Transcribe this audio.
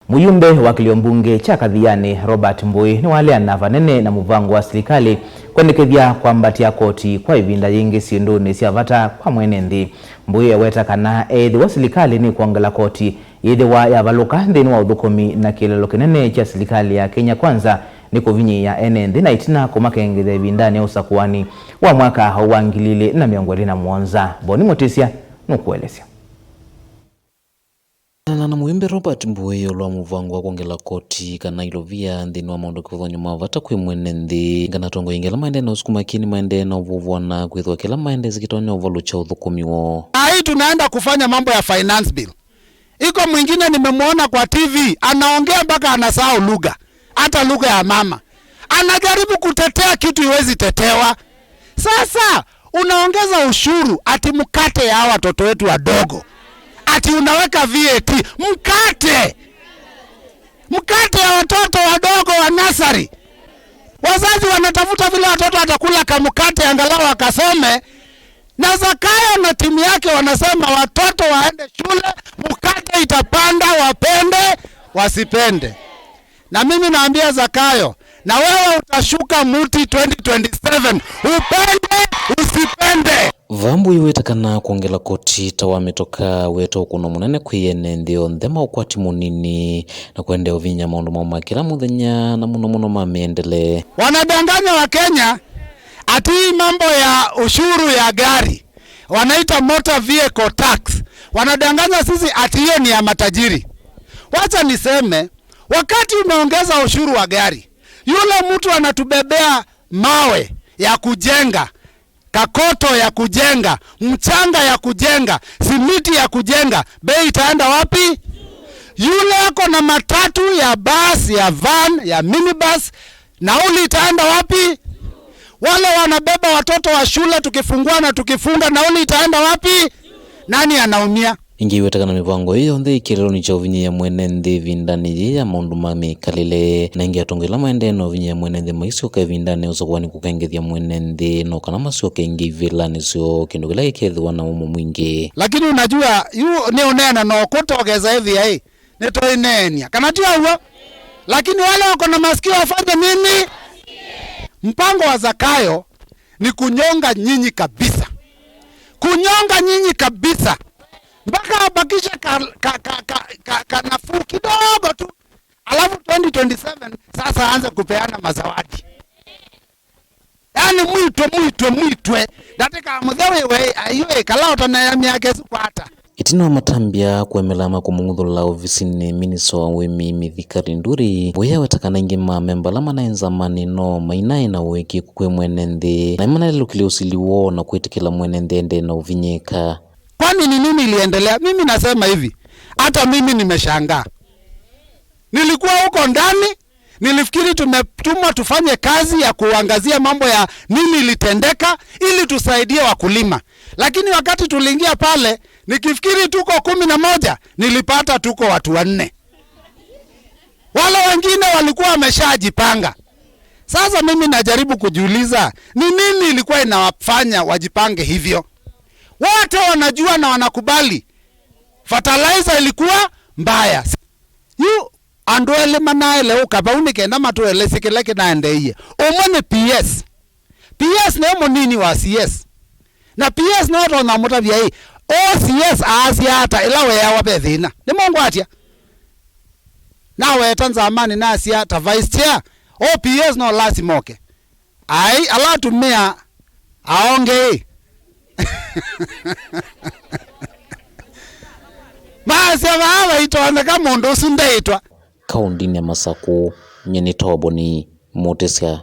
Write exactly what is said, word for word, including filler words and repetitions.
Mũyumbe wa kĩlio mbunge kya Kathiani, Robert Mbũĩ, nĩwaleana vanene na mũvango wa silikalĩ kwendekethya kwambatya koti kwa ĩvinda yĩngĩ syĩndũnĩ sya vata kwa mwene nthĩ. Mbũĩ eweta kana ethĩwa silikalĩ nĩkwongela koti, yĩthĩwa yavalũka nthĩnĩ wa ũthũkũmi na kĩeleelo kĩnene kya silikalĩ ya Kenya Kwanza nĩ kũvinyĩĩa ene nthĩ na ĩtina kũmakengethya ĩvindanĩ ya ũsakũani wa mwaka wa ngili ilĩ na mĩongo ĩlĩ na mũonza. Boni Mũtĩsya nũkũelesya. Na, na mũimbe Robert Mbũĩ ĩũlũ wa mũvango wa kwongela koti kana ilovia nthĩnĩ wa maũndũ kĩvathũkany'o ma vata kwĩ mwene nthĩ, kana atongoi aingĩ ala maendee na ũsukuma kĩni maendee na ũvũvũana kwĩthĩwa kĩla maendee kĩtonya ũvalũkya ũthũkũmi woo. Saa hii tunaenda kufanya mambo ya finance bill. Iko mwingine nimemwona kwa T V, anaongea mpaka anasahau lugha, hata lugha ya mama. Anajaribu kutetea kitu iwezi tetewa. Sasa unaongeza ushuru ati mkate ya hawa watoto wetu wadogo. Ati unaweka V A T. Mkate! Mkate ya watoto wadogo wa nasari. Wazazi wanatafuta vile watoto watakula kamkate angalau wakasome. Na Zakayo na timu yake wanasema watoto waende shule, mkate itapanda, wapende, wasipende. Na mimi naambia Zakayo, na wewe utashuka muti twenty twenty-seven, upende, usipende. Vaa Mbũĩ wĩta kana kwongela koti ta wa mĩtoka wĩta ũkũno mũnene kwĩ ene nthĩ yonthe ma ũkwati mũnini na kũendeea ũvinya maũndũ moo ma kĩla mũthenya na mũno mũno ma mĩendele. Wanadanganya wa Kenya ati hii mambo ya ushuru ya gari wanaita motor vehicle tax. Wanadanganya sisi ati hiyo ni ya matajiri. Wacha niseme, wakati umeongeza ushuru wa gari, yule mtu anatubebea mawe ya kujenga, kakoto ya kujenga, mchanga ya kujenga, simiti ya kujenga, bei itaenda wapi? Yule ako na matatu ya bus, ya van, ya minibus, nauli itaenda wapi? Wale wanabeba watoto wa shule tukifungua na tukifunga, nauli itaenda wapi? Nani anaumia? Ĩngĩ ĩweta kana mĩvango ĩĩ yonthe ĩ kĩeleelonĩ kya ũvinyĩĩa mwene nthĩ ĩvindanĩ yĩĩ ya maũndũ ma mĩkalĩle. Na ĩngĩ atongoi ala maendee na ũvinyĩĩa mwene nthĩ maisyoka ĩvindanĩ ya ũsakũani kũkengethya mwene nthĩ, no kana masyoke ĩngĩ ivĩlanĩ syoo, kĩndũ kĩla kĩkethĩwa na ũmũ mwingĩ. Lakini unajua, yu nĩ ũneena no kũtogeza ĩvia ĩ, nĩtũineenia. Kana ti ũw'o? Lakini wale wako na masikio wafanye nini? Mpango wa Zakayo ni kunyonga nyinyi kabisa. Kunyonga nyinyi kabisa. Mpaka abakishe ka, ka, ka, ka, ka, ka nafuu kidogo tu. Alafu twenty twenty-seven sasa aanze kupeana mazawadi. Yaani mwitwe, mwitwe, mwitwe. Ndatĩka mũthya wĩwe, aiyo ĩkala ũtanea myaka ĩsu kwata. Ĩtina wa matambya kũemela ma kũmũng'uthũla ovisinĩ, minista wa ũĩmi Mithika Linturi, Mbũĩ aweta kana aingĩ ma amemba ala manaĩ nzamanĩ no mainaĩ na ũĩkĩĩku kwĩ mwene nthĩ, na nĩmanalelũkilye ũsili woo na kwĩtĩkĩla mwene nthĩ endee na ũvinyĩĩka. Kwani ni nini iliendelea? Mimi nasema hivi, hata mimi nimeshangaa. Nilikuwa huko ndani, nilifikiri tumetumwa tufanye kazi ya kuangazia mambo ya nini ilitendeka ili tusaidie wakulima. Lakini wakati tuliingia pale, nikifikiri tuko kumi na moja, nilipata tuko watu wanne. Wale wengine walikuwa wameshajipanga. Sasa mimi najaribu kujiuliza, ni nini ilikuwa inawafanya wajipange hivyo? Wote wanajua na wanakubali fertilizer ilikuwa mbaya. Yu andũ elĩ manaĩle ũka vau nĩ kenda matũelesye kĩla kĩnaendeeie. Ũmwe nĩ P S. P S nĩ mũnini wa C S. Na P S nĩwe ũtonya ũmũtavya ĩ, "O C S aasya ata ĩla weeawa ve thĩna?" Nĩmũngwatya? Naweta nzamanĩ nasya ta vice chair, "O P S no lasima oke." Ai, ala atumĩa aongeĩ. Maasya vaa vaitonyeka mũndũ ũsu ndeĩtwa. Kaũndĩnĩ ya Masakũ, nyie nĩ Toboni Mũtĩsya.